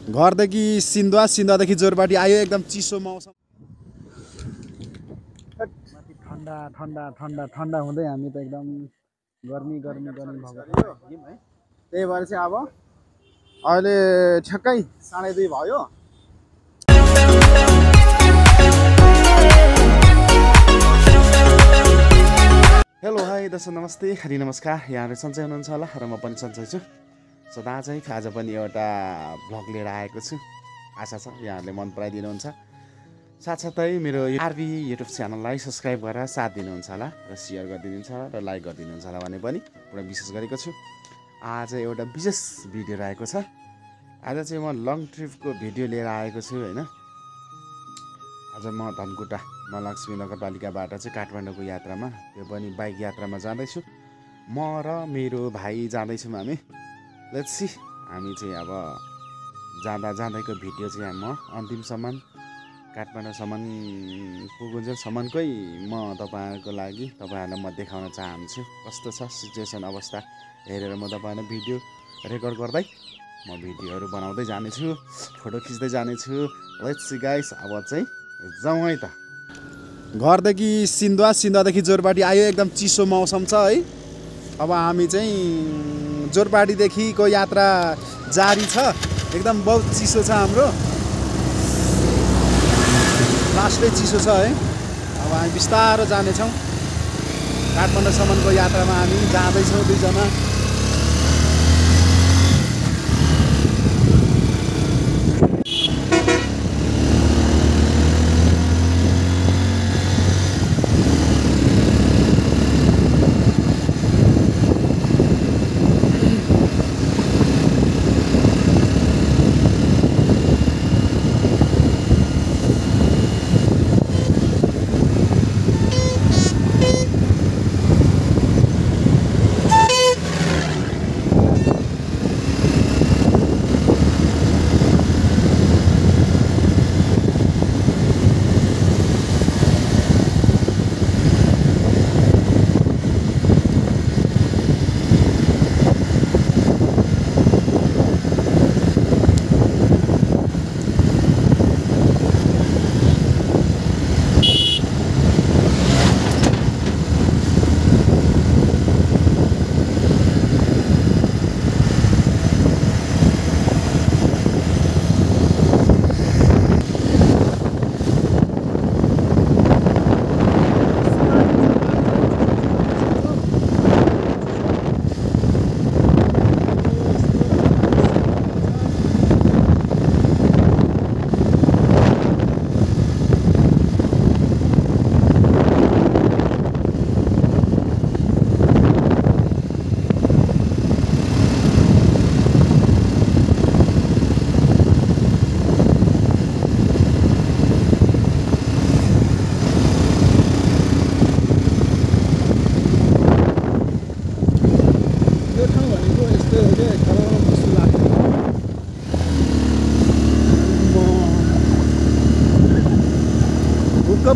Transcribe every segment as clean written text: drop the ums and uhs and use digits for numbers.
घरदेखि सिन्धुवा, सिन्धुवादेखि जोरपाटी आयो। एकदम चिसो मौसम, माथि ठन्डा ठन्डा ठन्डा ठन्डा हुँदै हामी त एकदम गर्मी गर्मी गर्मी भएको है। त्यही भएर चाहिँ अब अहिले ठ्याक्कै 2:30 भयो। हेलो हाई दर्शक नमस्ते, हरि नमस्कार। यहाँहरू सन्चै हुनुहुन्छ होला र म पनि सन्चै छु। सदा चाहिँ आज पनि एउटा भ्लग लिएर आएको छु। आशा छ यहाँहरूले मन पराइदिनुहुन्छ। साथसाथै मेरो आरबी युट्युब च्यानललाई सब्सक्राइब गरेर साथ दिनुहुन्छ होला र सेयर गरिदिनुहुन्छ र लाइक गरिदिनुहुन्छ होला भन्ने पनि पुरा विश्वास गरेको छु। आज एउटा विशेष भिडियो रहेको छ। आज चाहिँ म लङ ट्रिपको भिडियो लिएर आएको छु होइन। आज म धनकुटा लक्ष्मी नगरपालिकाबाट चाहिँ काठमाडौँको यात्रामा, त्यो पनि बाइक यात्रामा जाँदैछु। म र मेरो भाइ जाँदैछौँ हामी। लेट्स सी हामी चाहिँ अब जाँदा जाँदैको भिडियो चाहिँ म अन्तिमसम्म काठमाडौँसम्म पुगुन्जेलसम्मकै म तपाईँहरूको लागि तपाईँहरूलाई म देखाउन चाहन्छु कस्तो छ सिचुएसन अवस्था हेरेर म तपाईँहरूलाई भिडियो रेकर्ड गर्दै म भिडियोहरू बनाउँदै जानेछु, फोटो खिच्दै जानेछु। लेट्स सी गाइस, अब चाहिँ जाउँ है त। घरदेखि सिन्धुवा, सिन्धुवादेखि जोरपाटी आयो। एकदम चिसो मौसम छ है। अब हामी चाहिँ जोरपाटीदेखिको यात्रा जारी छ। एकदम बहुत चिसो छ हाम्रो, लास्टै चिसो छ है। अब हामी बिस्तारो जानेछौँ। काठमाडौँसम्मको यात्रामा हामी जाँदैछौँ दुईजना।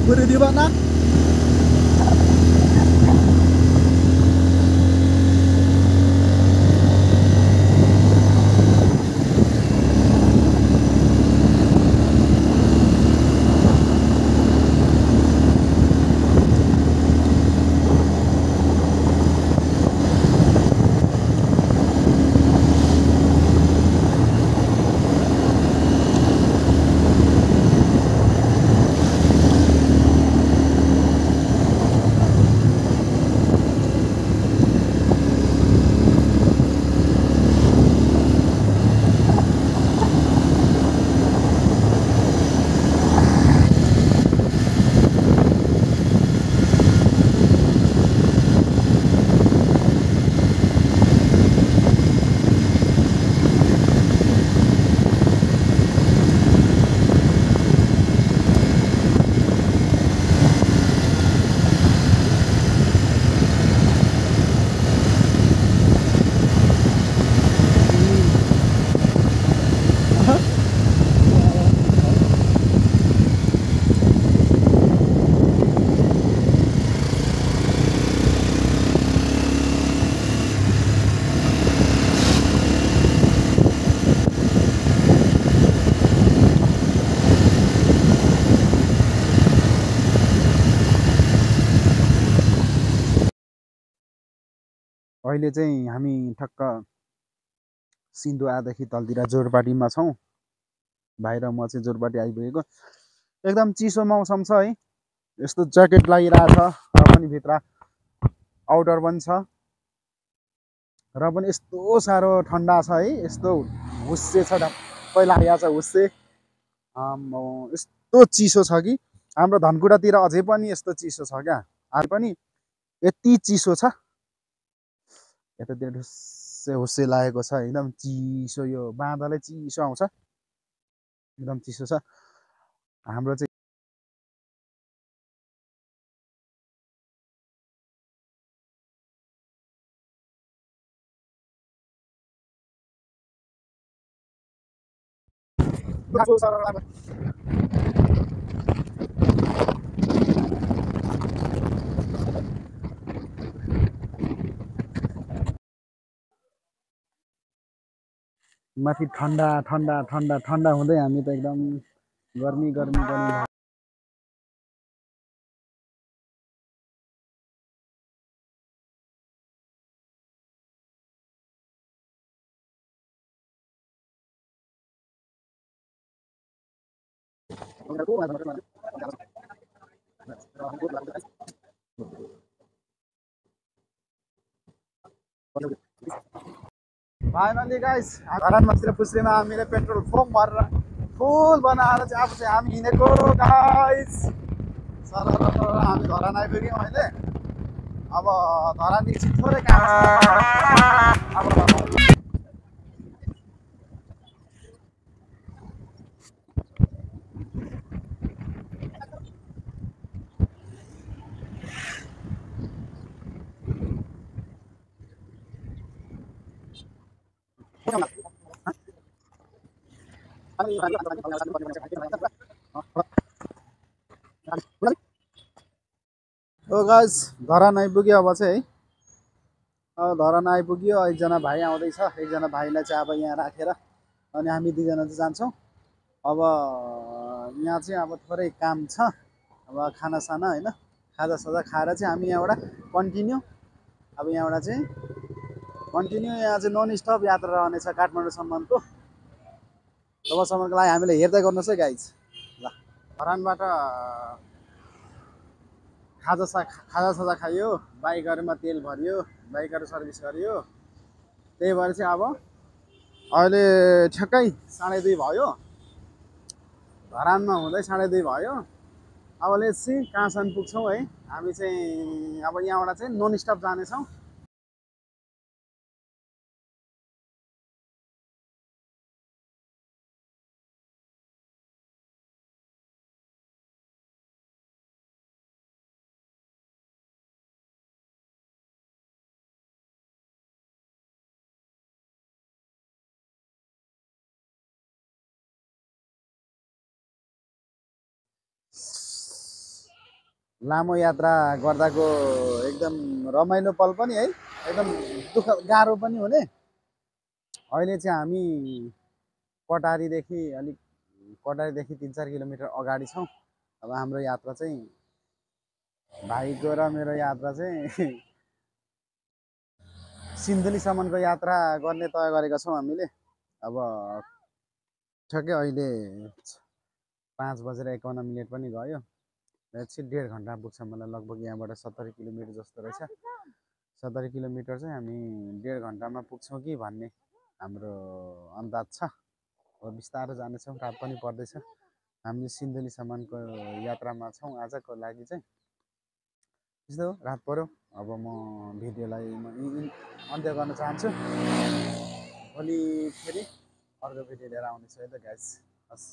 Beri di mana? अहिले चाहिँ हामी ठक्क सिन्धुवादेखि तलतिर जोरपाटीमा छौँ। भाइ र म चाहिँ जोरपाटी आइपुगेको। एकदम चिसो मौसम छ है। यस्तो ज्याकेट लगाइरहेछ र पनि भित्र आउटर पनि छ र पनि यस्तो साह्रो ठन्डा छ है। यस्तो हुस्से छ, ढप्पै लागेको छ हुस्से। यस्तो चिसो छ कि हाम्रो धनकुटातिर अझै पनि यस्तो चिसो छ क्या। अहिले पनि यति चिसो छ, यतातिर ढुस्से हुस्से लागेको छ। एकदम चिसो, यो बाँदलै चिसो आउँछ, एकदम चिसो छ हाम्रो चाहिँ। माथि ठन्डा ठन्डा ठन्डा ठन्डा हुँदै हामी त एकदम गर्मी गर्मी गर्मी। फाइनली गाइस, धरानतिर पुस्रेमा हामीले पेट्रोल पंप भरेर फुल बनाएर चाहिँ अब चाहिँ हामी हिँडेको गाइस। सर हामी धरान आइपुग्यौँ अहिले। अब धरानदेखि थोरै काम छ। अब ओ गाइस, धरान आइपुग्यो अब चाहिँ है। धरान आइपुग्यो। एकजना भाइ आउँदैछ, एकजना भाइलाई चाहिँ अब यहाँ राखेर अनि हामी दुईजना चाहिँ जान्छौँ। अब यहाँ चाहिँ अब थोरै काम छ, अब खानासाना होइन, खाजासाजा खाएर चाहिँ हामी यहाँबाट कन्टिन्यू। अब यहाँबाट चाहिँ कन्टिन्यू यहाँ चाहिँ नन स्टप यात्रा रहनेछ काठमाडौँसम्मको। तबसम्मको लागि हामीले हेर्दै गर्नुहोस् है गाइज। ल, धरानबाट खाजासाजा खाइयो, बाइकहरूमा तेल भरियो, बाइकहरू सर्भिस गरियो। त्यही भएर चाहिँ अब अहिले ठ्याक्कै 2:30 भयो, धरानमा हुँदै 2:30 भयो। अब लेट्स सी कहाँसम्म पुग्छौँ है। हामी चाहिँ अब यहाँबाट चाहिँ नन स्टप जानेछौँ। लामो यात्रा गर्दाको एकदम रमाइलो पल पनि है, एकदम दुःख गाह्रो पनि हुने। अहिले चाहिँ हामी कटारीदेखि 3-4 किलोमिटर अगाडि छौँ। अब हाम्रो यात्रा चाहिँ, भाइको र मेरो यात्रा चाहिँ सिन्धुलीसम्मको यात्रा गर्ने तय गरेका छौँ हामीले। अब ठ्याक्कै अहिले 5:51 पनि गयो। एकछिन 1.5 घन्टा पुग्छ मलाई लगभग। यहाँबाट 70 किलोमिटर जस्तो रहेछ। 70 किलोमिटर चाहिँ हामी 1.5 घन्टामा पुग्छौँ कि भन्ने हाम्रो अन्दाज छ। अब बिस्तारो जानेछौँ, रात पनि पर्दैछ। हामी सिन्धुलीसम्मको यात्रामा छौँ आजको लागि चाहिँ। त्यस्तो हो, रात पर्यो। अब म भिडियोलाई अन्त्य गर्न चाहन्छु। भोलि फेरि अर्को भिडियो लिएर आउनेछु है त गाइस। हस्।